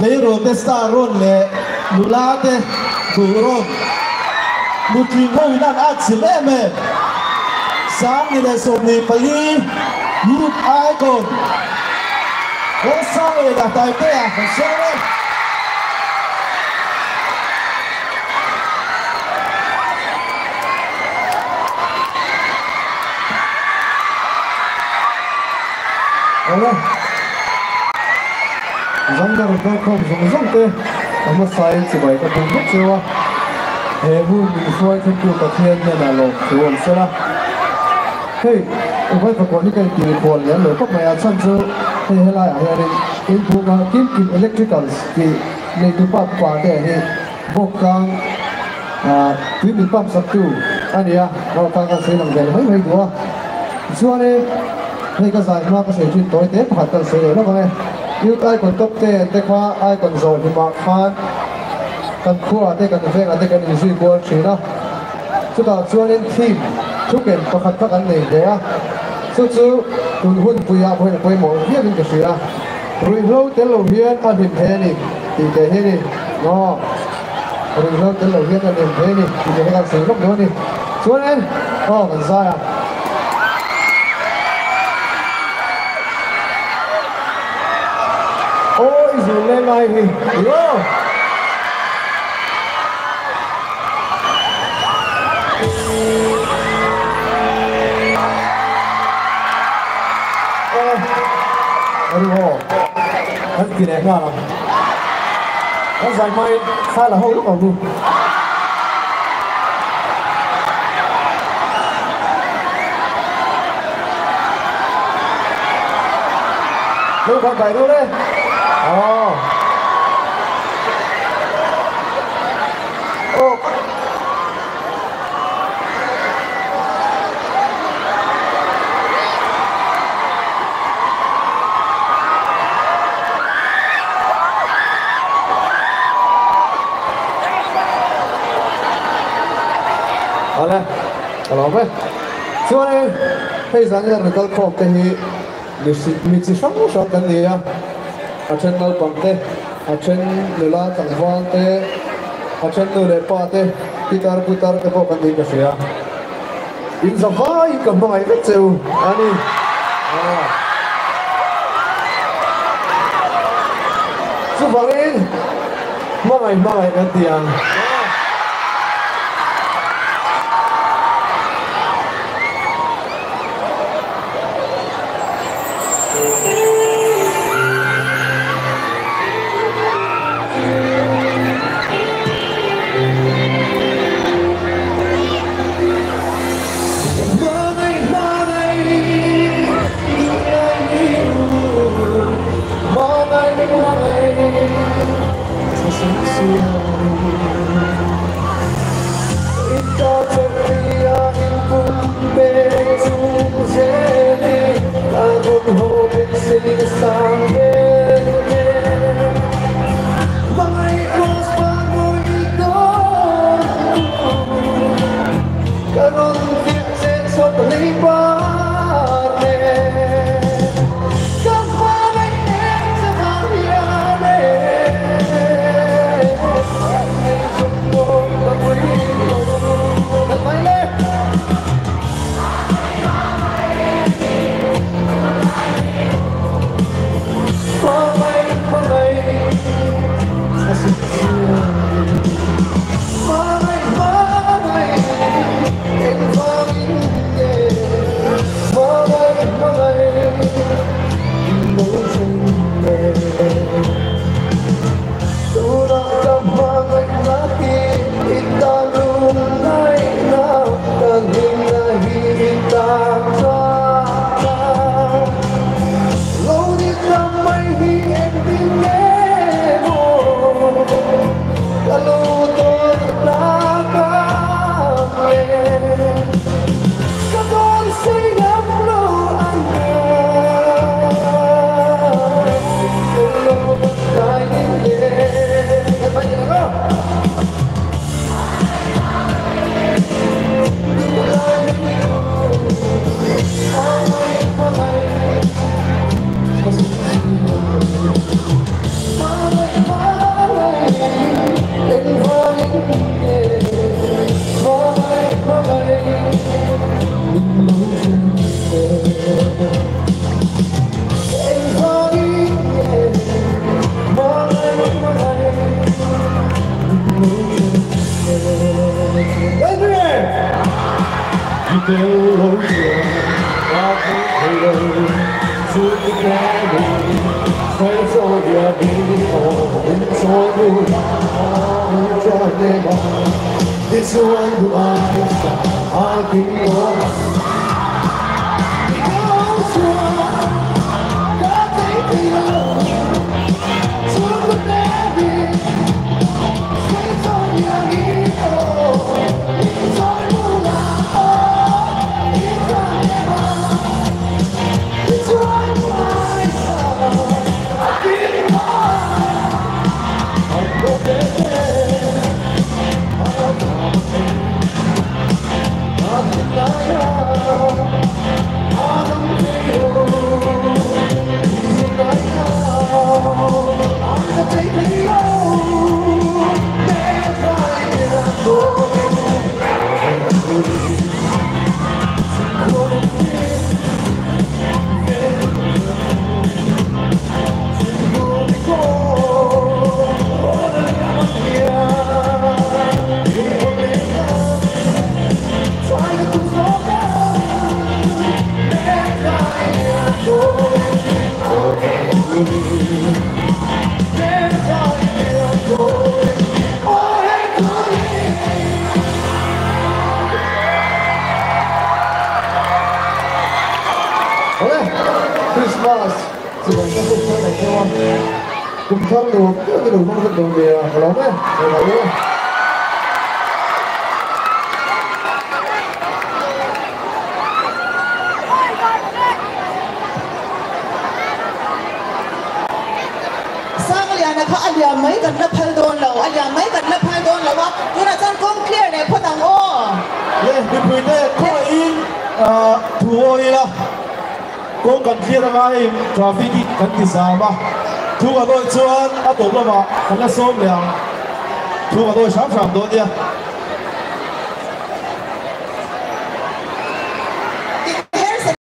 Tleirawl te star rawn leh nula te duh rawn nutling ho in an atchilh em em. 2024 Youth Icon Lalsangliana Taitea kan sawm e. Awle. Zangdar kalkhawm zawng zawng te a hmasain chibai ka bum vek cheu a, he hun min hruai thlengtu Pathian hnenah lawm thu awm sela. Hei, Vai Fakawh hi ka intih khual lian lo khawp mai a, chhan chu hei helaiah hianin inphunga Kim Kim Electricals tih neitu pa pa te hi Bawkkang tui min pump saktu a ni a, Bawkkang kan sawi lang ve mai mai duh a. Tichuanin hei ka zai hma ka sawi thin tawi te pakhat kan sawi leh lawk ang e. Youth Icon top ten te kha Icon zawh hlimah khan kan khuaah te kan vengah te kan inzui kual thin a. Chutah chuanin theme thuken pakhat kha kan nei ve a, chu chu tun hunpuiah pawhin a pawimawh viauin ka hria. Ruihhlo tel lo hian a hlim thei a ni tih teh hi a ni. Aw, ruihhlo tel lo hian a hlim thei a ni tih teh hi kan sawi lawk dawn a ni. Chuanin, aw kan zai a. Aw i zul leng ai hi i aw. Aw, kan ti leh nghal ang. Kan zai hmain thla la ho lawk ang u. Lo khan kai dawn e. Aw. Aw. Awle, ka lawm e. Chuanin hei zan hian rawn kal khawm te hi mi chi hrang hrang kan ni a, a then naupang te, a then nula tlangval te, a then nu leh pa te, pitar putar te pawh kan niin ka hria. In za vaiin ka hmangaih vek che u a ni. Chuvangin hmangaih hmangaih kan ti ang. Traffic kan ti zama thu ka doi chuan a tawp lama kan la sawm leh ang thu ka doi hram hram dawn nia.